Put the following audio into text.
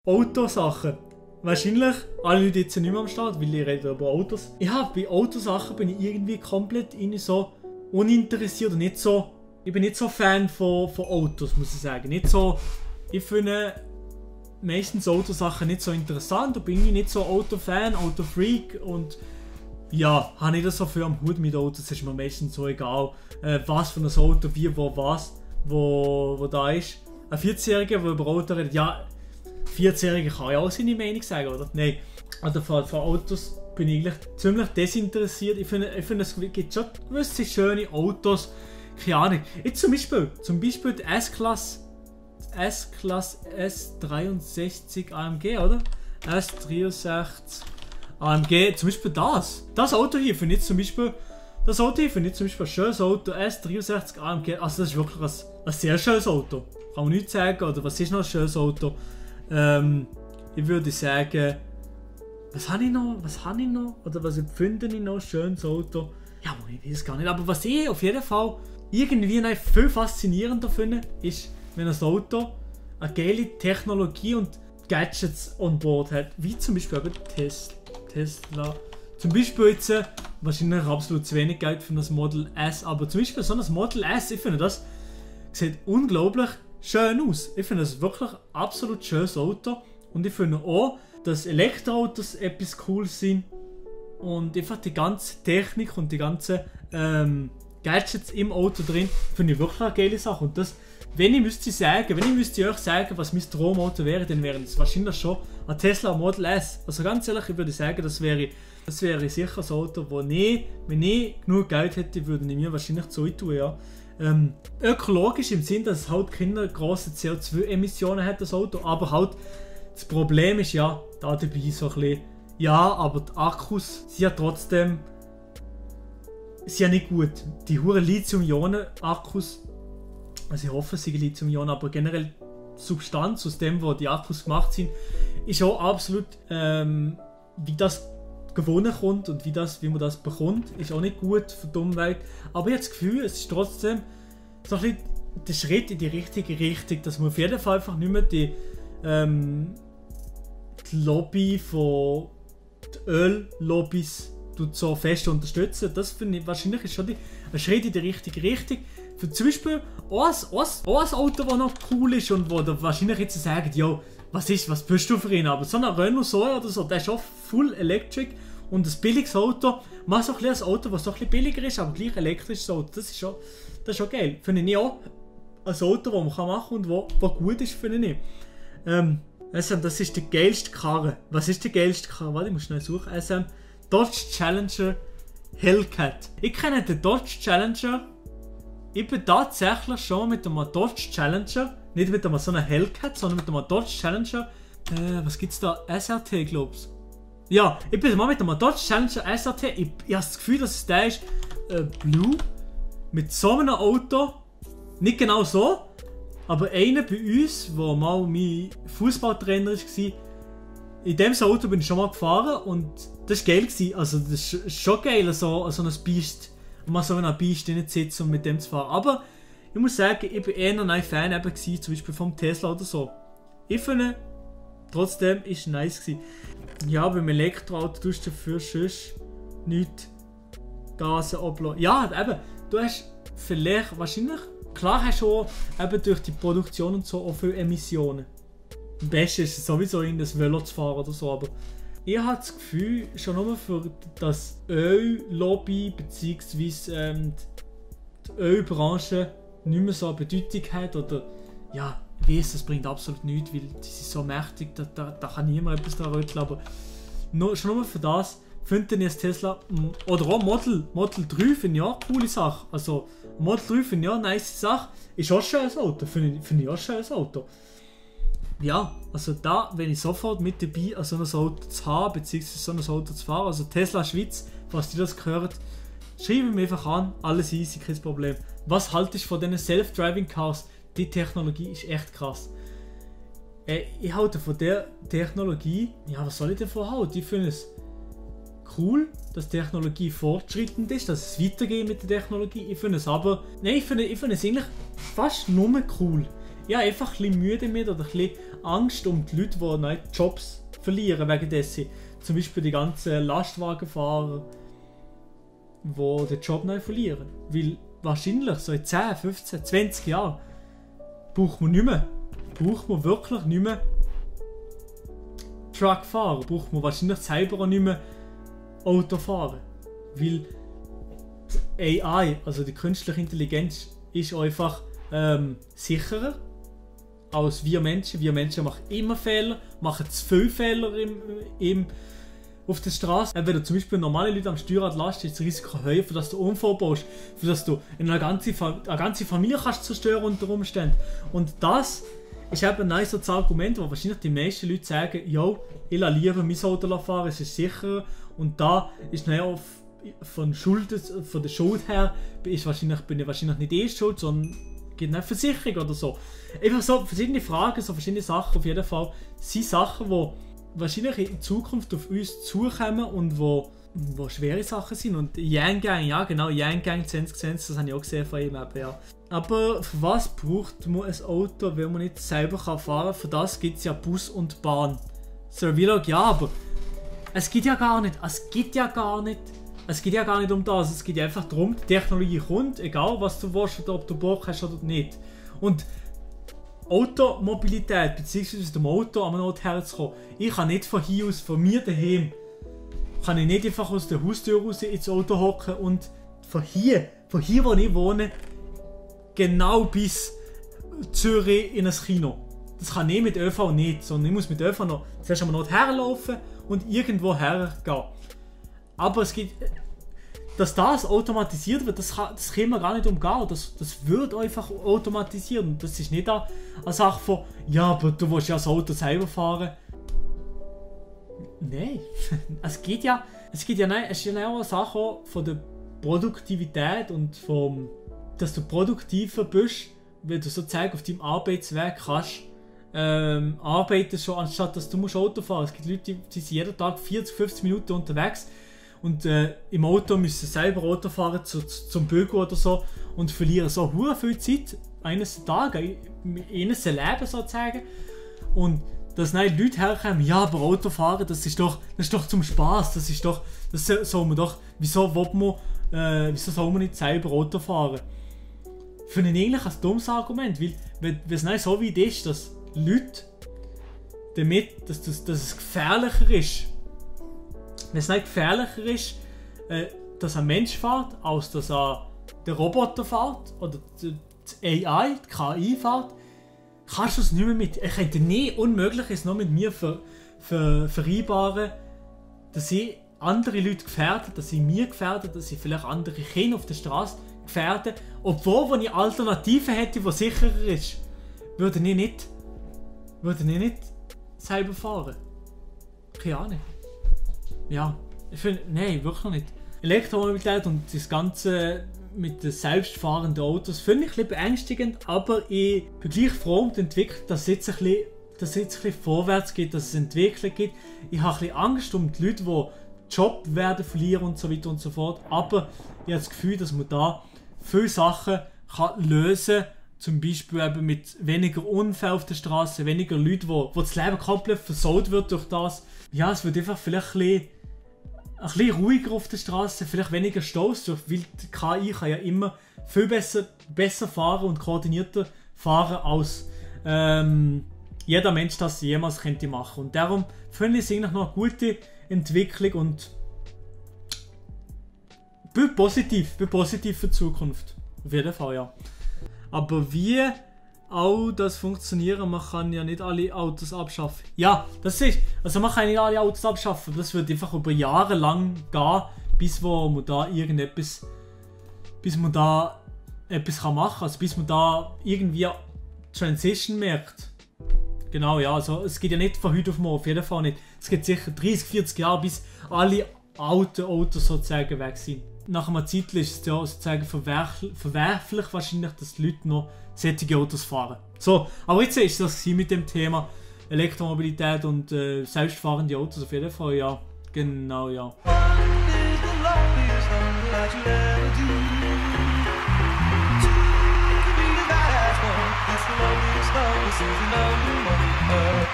Autosachen. Wahrscheinlich alle Leute jetzt nicht mehr am Start, weil ich rede über Autos. Bei Autosachen bin ich irgendwie komplett so uninteressiert und nicht so. Ich bin nicht so Fan von Autos, muss ich sagen. Nicht so. Ich finde meistens Autosachen nicht so interessant. Da bin ich nicht so Autofan, Autofreak und ja, habe nicht so viel am Hut mit Autos. Es ist mir meistens so egal, was für ein Auto, wie, wo da ist. Ein 14-Jähriger, der über Auto redet, ja, 14-Jähriger kann ja auch seine Meinung sagen, oder? Nein. Also von Autos bin ich eigentlich ziemlich desinteressiert. Ich finde, es gibt schon gewisse schöne Autos. Keine Ahnung. Jetzt zum Beispiel die S-Klasse S63 AMG, oder? S63 AMG, zum Beispiel das Auto hier finde ich zum Beispiel ein schönes Auto, S63 AMG, also das ist wirklich ein sehr schönes Auto, kann man nicht sagen, oder was ist noch ein schönes Auto? Ich würde sagen, was habe ich noch, oder was empfinde ich noch ein schönes Auto? Ja, ich weiß gar nicht, aber was ich auf jeden Fall irgendwie noch viel faszinierender finde, ist, wenn ein Auto eine geile Technologie und Gadgets on board hat, wie zum Beispiel Tesla. Zum Beispiel jetzt, wahrscheinlich absolut zu wenig Geld für das Model S, aber zum Beispiel so ein Model S, ich finde das sieht unglaublich schön aus. Ich finde das wirklich ein absolut schönes Auto und ich finde auch, dass Elektroautos etwas Cooles sind und einfach die ganze Technik und die ganzen Gadgets im Auto drin, finde ich wirklich eine geile Sache. Und das, wenn ich müsste euch sagen, was mein Traumauto wäre, dann wäre es wahrscheinlich schon ein Tesla Model S. Also ganz ehrlich, ich würde sagen, das wäre sicher ein Auto, wo wenn ich genug Geld hätte, würde ich mir wahrscheinlich tun, ja. Ökologisch im Sinn, dass es halt keine grossen CO2-Emissionen hat, das Auto, aber halt das Problem ist ja, da dabei so ein bisschen, ja, aber die Akkus sind ja trotzdem nicht gut. Die huren Lithium-Ionen-Akkus, also ich hoffe, es sind Lithium-Ionen, aber generell die Substanz, aus dem, wo die Akkus gemacht sind, ist auch absolut, wie das gewonnen kommt und wie man das bekommt, ist auch nicht gut für die Umwelt. Aber ich habe das Gefühl, es ist trotzdem so ein bisschen der Schritt in die richtige Richtung, dass man auf jeden Fall einfach nicht mehr die Lobby von den Öllobbys so fest unterstützen. Das finde ich wahrscheinlich ist schon ein Schritt in die richtige Richtung. Für zum Beispiel auch ein Auto, das noch cool ist und wo da wahrscheinlich jetzt sagen, jo, was bist du für ihn? Aber so ein Renault Zoe oder so, der ist auch full electric und ein billiges Auto, mal so ein Auto, das so ein bisschen billiger ist, aber gleich elektrisches Auto, das ist schon geil. Finde ich auch ein Auto, das man machen kann und das gut ist, finde ich. Das ist die geilste Karre. Was ist die geilste Karre? Warte, ich muss schnell suchen. Dodge Challenger Hellcat. Ich kenne den Dodge Challenger. Ich bin tatsächlich schon mit einem Dodge Challenger, nicht mit einem so einem Hellcat, sondern mit einem Dodge Challenger, was gibt's da? SRT, glaub's. Ja, ich bin mal mit einem Dodge Challenger SRT, ich habe das Gefühl, dass es der ist, Blue, mit so einem Auto, nicht genau so, aber einer bei uns, der mal mein Fußballtrainer war, in dem Auto bin ich schon mal gefahren und das war geil. Also das ist schon geil, so ein Biest, mal so einer Biest drin zu sitzen und mit dem zu fahren. Aber ich muss sagen, ich war eher noch ein Fan eben gewesen, zum Beispiel vom Tesla oder so. Ich finde, trotzdem war es nice gewesen. Ja, beim Elektroauto tust du dafür sonst nichts Gase ablassen. Ja, eben, du hast vielleicht, wahrscheinlich, klar hast du auch eben durch die Produktion und so auch viele Emissionen. Am besten ist es sowieso in das Velo zu fahren oder so, aber ich habe das Gefühl, schon nur für das Öllobby bzw. die Ölbranche nicht mehr so eine Bedeutung hat oder ja, ich weiss, das bringt absolut nichts, weil die sind so mächtig, da kann niemand etwas daran rütteln, aber schon nur für das finde ich das Tesla oder auch Model 3 finde ich auch eine coole Sache. Also Model 3 finde ich auch eine nice Sache, ist auch ein schönes Auto, finde ich auch ein schönes Auto. Ja, also da bin ich sofort mit dabei, so ein Auto zu haben, beziehungsweise so ein Auto zu fahren. Also Tesla Schweiz, falls ihr das gehört, schreibt mir einfach an, alles easy, kein Problem. Was haltest du von diesen Self-Driving Cars? Die Technologie ist echt krass. Ich halte von der Technologie, ja, was soll ich davon halten? Ich finde es cool, dass die Technologie fortschreitend ist, dass es weitergeht mit der Technologie. Ich finde es aber, nein, ich finde es eigentlich fast nur cool. Ja, einfach ein bisschen müde mit oder ein bisschen Angst um die Leute, die neue Jobs verlieren wegen dessen. Zum Beispiel die ganzen Lastwagenfahrer, die den Job neu verlieren. Weil wahrscheinlich so in 10, 15, 20 Jahren braucht man wirklich nicht mehr Truckfahrer, braucht man wahrscheinlich selber auch nicht mehr Auto fahren. Weil die AI, also die künstliche Intelligenz, ist einfach sicherer als wir Menschen. Wir Menschen machen immer Fehler, machen zu viele Fehler auf der Straße. Wenn du zum Beispiel normale Leute am Steuerrad lasst, ist das Risiko höher, für dass du Unfall baust, für dass du eine ganze Familie kannst zerstören unter Umständen. Und das ist eben ein so das Argument, wo wahrscheinlich die meisten Leute sagen, yo, ich lasse lieber mein Auto fahren, es ist sicherer. Und da ist dann auch von der Schuld her bin ich wahrscheinlich nicht ich schuld, sondern gibt eine Versicherung oder so. Einfach so verschiedene Fragen, so verschiedene Sachen auf jeden Fall sind Sachen, die wahrscheinlich in Zukunft auf uns zukommen und wo schwere Sachen sind. Und Yang-Gang, ja genau, Yang-Gang 2020, das habe ich auch gesehen von ihm eben, ja. Aber für was braucht man ein Auto, wenn man nicht selber fahren kann? Für das gibt es ja Bus und Bahn. Servilog, ja, aber es geht ja gar nicht um das, es geht einfach darum, die Technologie kommt, egal was du willst oder ob du Bock hast oder nicht. Und Automobilität, beziehungsweise dem Auto an einen Ort herzukommen, ich kann nicht von hier aus, von mir daheim, kann ich nicht einfach aus der Haustür raus ins Auto hocken und von hier wo ich wohne, genau bis Zürich in ein Kino. Das kann ich mit ÖV nicht, sondern ich muss mit ÖV noch zuerst einmal noch herlaufen und irgendwo hergehen. Aber es gibt, dass das automatisiert wird, das kann man gar nicht umgehen. Das wird einfach automatisiert. Und das ist nicht eine Sache von, ja, aber du willst ja das Auto selber fahren. Nein, es ist ja auch eine Sache von der Produktivität und dass du produktiver bist, wenn du sozusagen auf deinem Arbeitsweg kannst arbeiten schon, anstatt dass du Auto fahren musst. Es gibt Leute, die sind jeden Tag 40, 50 Minuten unterwegs und im Auto müssen selber Auto fahren zum Bügeln oder so und verlieren so hure viel Zeit eines Tages, in ihrem Leben sozusagen. Und dass nein, Leute herkommen, ja, aber Autofahren, das ist doch zum Spaß, wieso soll man nicht selber Auto fahren? Finde ich eigentlich ein dummes Argument, weil wenn es nicht so weit ist, dass Leute damit, dass es gefährlicher ist, wenn es nicht gefährlicher ist, dass ein Mensch fährt, als dass der Roboter fährt oder die AI, die KI fährt, kannst du es nicht mehr mit. Ich könnte nie unmöglich es noch mit mir vereinbaren, dass ich andere Leute gefährde, dass ich mir gefährde, dass ich vielleicht andere Kinder auf der Straße gefährde, obwohl wenn ich Alternativen hätte, die sicherer ist, würde ich nicht selber fahren. Keine Ahnung. Ja, ich finde, nein, wirklich nicht. Elektromobilität und das Ganze mit den selbstfahrenden Autos finde ich ein bisschen beängstigend, aber ich bin gleich froh um die Entwicklung, dass es jetzt ein bisschen vorwärts geht, dass es Entwicklung gibt. Ich habe ein bisschen Angst um die Leute, die Job werden verlieren und so weiter und so fort, aber ich habe das Gefühl, dass man da viele Sachen lösen kann, zum Beispiel eben mit weniger Unfällen auf der Straße, weniger Leute, wo das Leben komplett versaut wird durch das. Ja, es wird einfach vielleicht ein bisschen ruhiger auf der Straße, vielleicht weniger Staus, weil die KI kann ja immer viel besser fahren und koordinierter fahren, als jeder Mensch das jemals könnte machen. Und darum finde ich es eigentlich noch eine gute Entwicklung und bin positiv für die Zukunft. Auf jeden Fall, ja. Aber wie auch das funktionieren, man kann ja nicht alle Autos abschaffen. Ja, das ist, also man kann nicht alle Autos abschaffen, das wird einfach über Jahre lang gehen, bis man da etwas kann machen, also bis man da irgendwie Transition merkt. Genau, ja, also es geht ja nicht von heute auf morgen, auf jeden Fall nicht. Es geht sicher 30, 40 Jahre, bis alle alten Autos sozusagen weg sind. Nach einer Zeit ist es ja sozusagen verwerflich wahrscheinlich, dass die Leute noch solche Autos fahren. So, aber jetzt ist das mit dem Thema Elektromobilität und selbstfahrende Autos auf jeden Fall, ja. Genau, ja. Snow, snow, snow, snow,